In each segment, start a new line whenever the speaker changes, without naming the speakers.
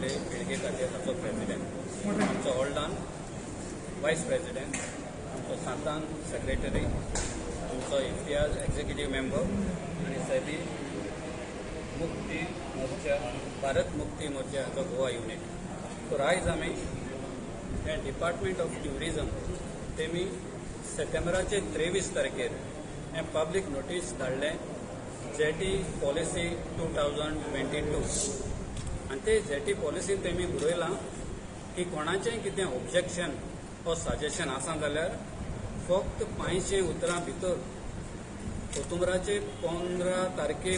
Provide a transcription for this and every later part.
फुडले पिळगे खातीर हाचो प्रेजिडेंट, आमचो ओल्डान वायस प्रेजिडेंट, आमचो सांतान सेक्रेटरी, आमचो इम्तियाज एक्झिक्युटीव मेंबर आनी सैबी मुक्ती मोर्चा भारत मुक्ती मोर्चा हाचो गोवा युनिट. तर आयज आमी हें डिपार्टमेंट ऑफ ट्युरिजम तेमी सप्टेंबराचे 23 तारखेर हें पब्लीक नोटीस धाडलें जेटी पॉलिसी 2022. आनी ते जेटी पॉलिसीन तेमी बरयलां की कोणाचें कितें ऑब्जेक्शन वा सजेशन आसा जाल्यार फक्त 500 उतरां भितर ऑक्टोबराचे 15 तारखे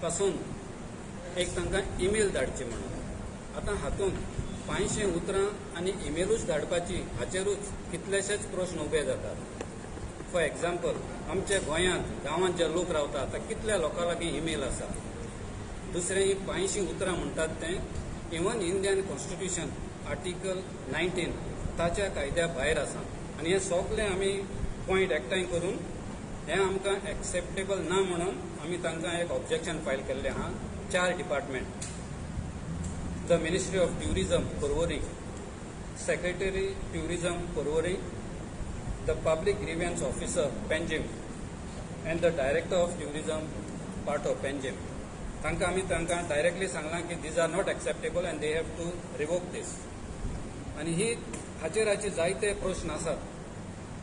पासून एक तांकां ईमेल धाडची म्हणून. आतां हातूंत 500 उतरां आनी ईमेलूच धाडपाची हाचेरूच कितलेशेच प्रश्न उबे जातात. फॉर एग्जाम्पल, आमच्या गोंयांत गांवांत जे लोक रावतात आतां कितल्या लोकां लागीं ईमेल आसा. दुसरें, ही 500 उतरां म्हणटात तें इवन इंडियन कॉन्स्टिट्युशन आर्टिकल 19 ताच्या कायद्या भायर आसा. आनी हें सगलें आमी पॉयंट एकठांय करून हें आमकां एक्सेप्टेबल ना म्हणून आमी तांकां एक ऑब्जेक्शन फायल केल्लें आहा. 4 department, the ministry of tourism Porvorim, secretary tourism Porvorim, the public grievance officer Panjim and the director of tourism part of Panjim. तांकां आमी तांकां डायरेक्टली सांगलां की these are not acceptable and they have to revoke this. आनी ही हाचेर हाचे जायते प्रश्न आसात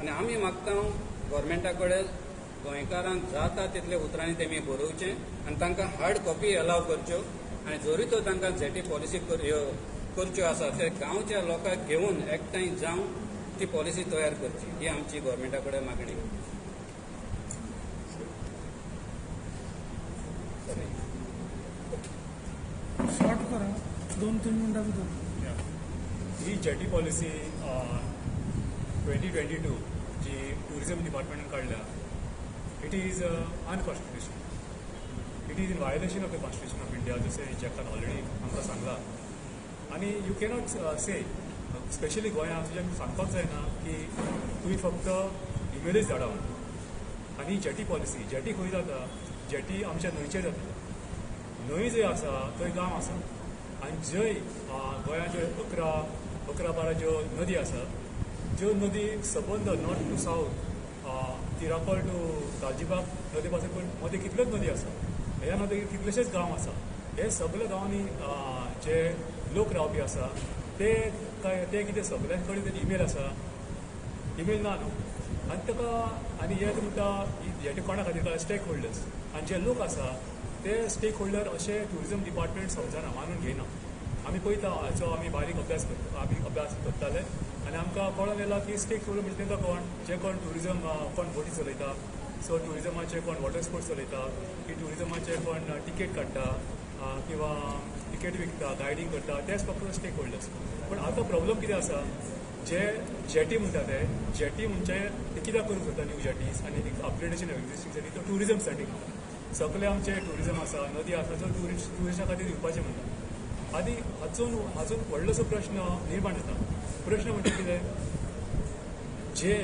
आनी आमी मागता गव्हर्मेंटा कडेन गोंयकारांक जाता तितले उतरांनी तेमी बरोवचें आनी तांकां हार्ड कॉपी अलाव करच्यो आनी जरी तर तांकां जेटी पॉलिसी करच्यो आसा ते गांवच्या लोकांक घेवन एकठांय जावन ती पॉलिसी तयार करची, ही आमची गव्हर्मेंटा कडेन मागणी.
शॉर्ट करा, 2-3 मिनटां भितर.
ही जेटी पॉलिसी 2022 जी टुरिझम डिपार्टमेंटान काडल्या, it is unconstitutional. It is in violation of the constitution of India, जशें जॅकान ऑलरेडी आमकां सांगलां. आनी you cannot से, स्पेशली गोंयांत तुज्यान सांगपाक जायना की तुमी फक्त इमेलूच धाडा म्हणून. आनी जेटी पॉलिसी, जेटी खंय जाता? जेटी आमच्या न्हंयचेर जाता. न्हंय जंय आसा थंय गांव आसा आनी जंय गोंयांत ज्यो 11-12 ज्यो नदी आसा, ज्यो नदी सबंद north to south, Tiracol to Galgibag नदी पासून पण मदीं कितल्योच नदी आसा. ह्या नदीक कितलेशेच गांव आसा. हे सगळे गांवांनी जे लोक रावपी आसा ते काय ते कितें सगळ्यां कडेन इमेल आसा? इमेल ना न्हू. आनी ताका आनी हे म्हणटा जेटी कोणा खातीर काय स्टेक होल्डर्स आनी जे लोक आसा ते स्टेक होल्डर अशें ट्युरिजम डिपार्टमेंट समजना, मानून घेयना. आमी पळयता हाचो आमी बारीक अभ्यास करता, आमी अभ्यास करताले आनी आमकां कळोन येयला की स्टेक होल्डर म्हणजे तांकां कोण जे कोण ट्युरिजम कोण बोटी चलयता, सो ट्युरिजमाचे कोण वॉटर स्पोर्ट्स चलयता, की ट्युरिजमाचे कोण टिकेट काडटा किंवा टिकेट विकता, गायडींग करता, तेच फक्त स्टेक होल्डर्स. पूण आतां प्रॉब्लम कितें आसा, जे जेटी म्हणटा ते जेटी म्हणजे ते कित्याक करूंक सोदता न्यू जेटीज आनी अपग्रेडेशन ऑफ एक्झिस्टींग जेटी, तो ट्युरिजम साठी. सगळे आमचे ट्युरिजम आसा, नदी आसा, जो ट्युरिस्टा खातीर दिवपाचें म्हणटा. आनी हाचून हाचून व्हडलोसो प्रश्न निर्माण जाता. प्रश्न म्हणजे कितें, जे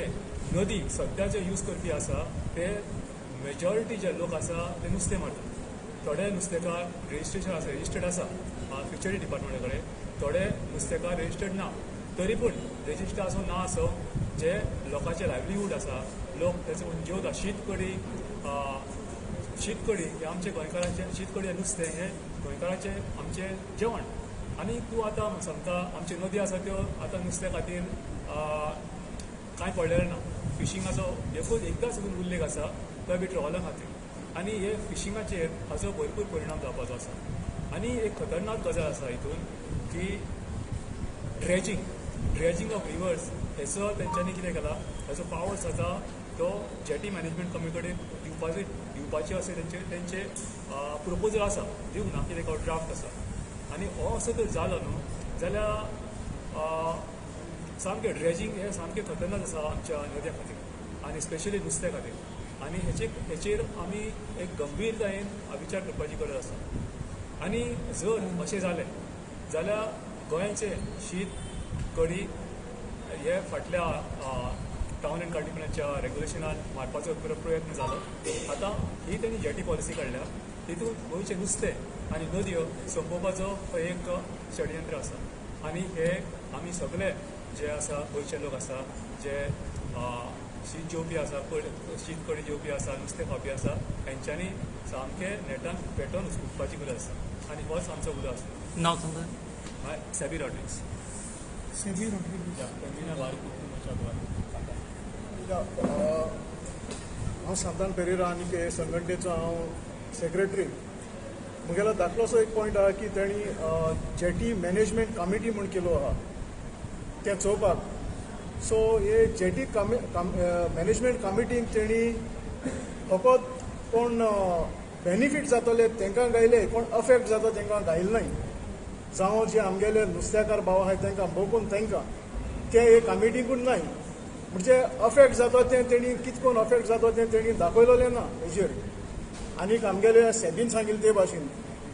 नदी सद्या जे यूज करपी आसा ते मेजॉरिटी जे लोक आसा ते नुस्तें मारतात. थोडे नुस्तेकार रजिस्ट्रेशन आसा, रजिस्टर्ड आसा फिशरी डिपार्टमेंटा कडेन, थोडे नुस्तेकार रजिस्टर्ड ना. तरी पूण रजिस्टर्ड आसूं ना आसूं, जे लोकांचे लायवलीहूड आसा, लोक तेचो जेवता. शीत कडी, शीत कडी हें आमचें गोंयकारांचें, शीत कडी नुस्तें हें गोंयकारांचें आमचें जेवण. आनी तूं आतां सांगता आमच्यो नदी आसा त्यो आतां नुस्त्या खातीर कांय पडलेलें ना. फिशिंगाचो एकूच एकदांच उल्लेख आसा, तो बी ट्रॉला खातीर. आनी हे फिशिंगाचेर हाचो भरपूर परिणाम जावपाचो आसा. आनी एक खतरनाक गजाल आसा हितून की ड्रेजिंग ऑफ रिवर्स हेचो तेंच्यांनी कितें केला, हेचो पावर्स आतां तो जेटी मॅनेजमेंट कमिटी कडेन दिवपाचे अशें तेंचे प्रपोजल आसा, दिवंक ना, कितें ड्राफ्ट आसा. आनी हो असो जर जालो न्हू जाल्यार सामकें ड्रेजिंग हें सामकें खतरनाक आसा आमच्या नद्या खातीर आनी स्पेशली नुस्त्या खातीर. आनी हेचेर आमी एक गंभीरतायेन विचार करपाची गरज आसा. आनी जर अशें जालें जाल्यार गोंयचें शीत कडी हे फाटल्या टावन अँड कंट्री प्लॅनाच्या रेग्युलेशनान मारपाचो प्रयत्न जालो. आतां ही तेणी जेटी पॉलिसी काडल्या, तितून गोंयचें नुस्तें आनी नदयो सोंपोवपाचो हो एक षडयंत्र आसा. आनी हे आमी सगळे जे आसा गोंयचे लोक आसा, जे शीत जेवपी आसा, शीत कडी जेवपी आसा, नुस्तें खावपी आसा, हेंच्यांनी सामकें नेटान पेटोवन उठपाची गरज आसा आनी होच आमचो उलो आसा.
नांव सांगा.
सेबी रॉड्रिग्स.
सेबी रॉड्रिग्स.
हांव सांतान पेरेरा आनी हे संघटनेचो हांव सेक्रेटरी. म्हगेलो दाखलोसो एक पॉयंट आहा की तेणी जेटी मॅनेजमेंट कमिटी म्हूण केलो आहा तें चोवपाक. सो हे जेटी मॅनेजमेंट कमिटीन तेणी फकत कोण बेनिफीट जातले तांकां गायले, कोण अफेक्ट जाता तांकां गायले न्हय. जावं जे आमगेले नुस्त्याकार भाव आहाय तांकां बघून तांकां ते हे कमिटीकूच न्हय, म्हणजे अफेक्ट जाता तें तेणी कितें करून अफेक्ट जाता तें तेणी दाखयलेलें ना हेजेर. आनीक आमगेले सेबीन सांगिल्लें ते भाशेन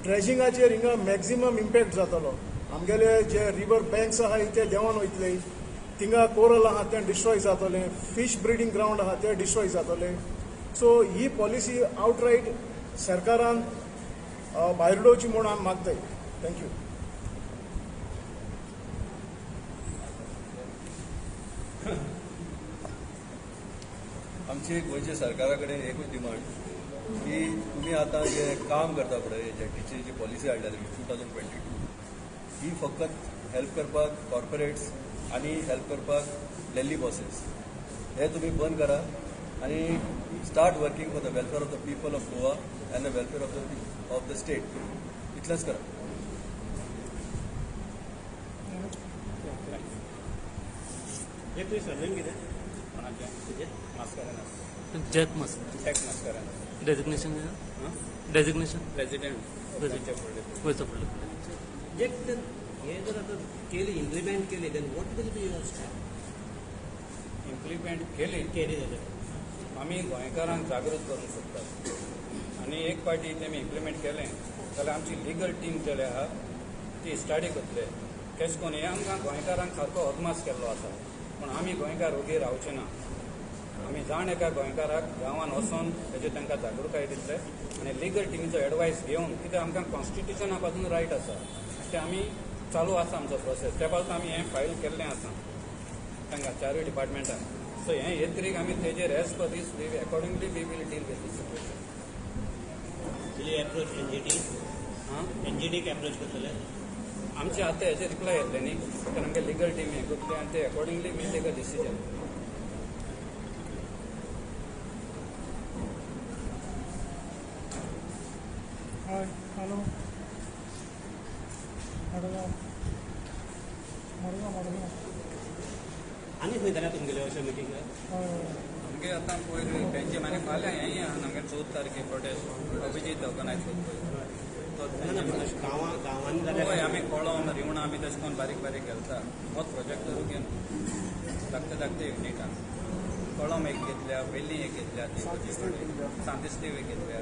ड्रेजिंगाचेर हिंगा मॅक्झिमम इम्पॅक्ट जातलो. आमगेले जे रिवर बँक्स आहाय ते देंवन वयतले, थिंगा कोरल आहा तें डिस्ट्रॉय जातलें, फीश ब्रिडींग ग्रावंड आहा तें डिस्ट्रॉय जातलें. सो ही पॉलिसी आवटरायट सरकारान भायर उडोवची म्हूण आमी मागताय. Thank you.
आमची गोंयच्या सरकारा कडेन एकूच डिमांड की तुमी आतां जे काम करता पळय जेटीची जी पॉलिसी हाडल्या तुमी 2022 ही फकत हेल्प करपाक कॉर्पोरेट्स आनी हेल्प करपाक दिल्ली बॉसेस, हे तुमी बंद करा आनी start working for the welfare of the people of Goa and the welfare of the state. इतलेंच करा.
Jack Mascarenhas. Designation? Designation?
President.
गोंयचो फुडलो.
जॅक, हे जर आतां केली, इम्प्लिमेंट केली, then what will be your step?
Implement केली
केली जाल्यार
आमी गोंयकारांक जागृत करूंक सोदतात आनी एक पाटी तेमी इम्प्लिमेंट केलें जाल्यार आमची लिगल टीम जे आहा ती स्टडी करतले केश कोन हें आमकां गोंयकारांक सारको अदमास केल्लो आसा. पूण आमी गोंयकार ओगी रावचे ना. आमी जाण एका गोंयकाराक गांवान वचोन तेजेर तांकां जागृताय दितले आनी लिगल टिमीचो एडवायस घेवन, कित्याक आमकां कॉन्स्टिट्युशना पासून रायट आसा तें आमी चालू आसा आमचो प्रोसेस, त्या पासून आमी हें फायल केल्लें आसा तांकां चारूय डिपार्टमेंटान. सो हें येत्रीक आमी तेजेर as per this we accordingly we will deal with this situation.
Will you approach NGT? एनजीटीक approach करतले?
आमचे आतां हेजे रिप्लाय येतले न्ही, कारण आमगे लिगल टीम हें करतले आनी ते accordingly we take a decision.
Hi, hello. Madgaon Madgaon Madgaon.
आनी खंय जाल्या तुमगेले अशें मिटींग?
हय.
आमगे आतां पयर बेंचे आनी फाल्यां हेंय आहा आमगे 14 तारखे प्रोटेस्ट अभिजीत ऑर्गनायज करता.
गांवां गांवांनी जाल्यार
हय, आमी कोळम रिवणां आमी तशें करून बारीक बारीक घालता. होच प्रोजेक्टरूय घेवन धाकटे धाकटे युनिटां कोळम एक घेतल्या, वेल्ली एक घेतल्या, सांतिस्तीव एक घेतल्या.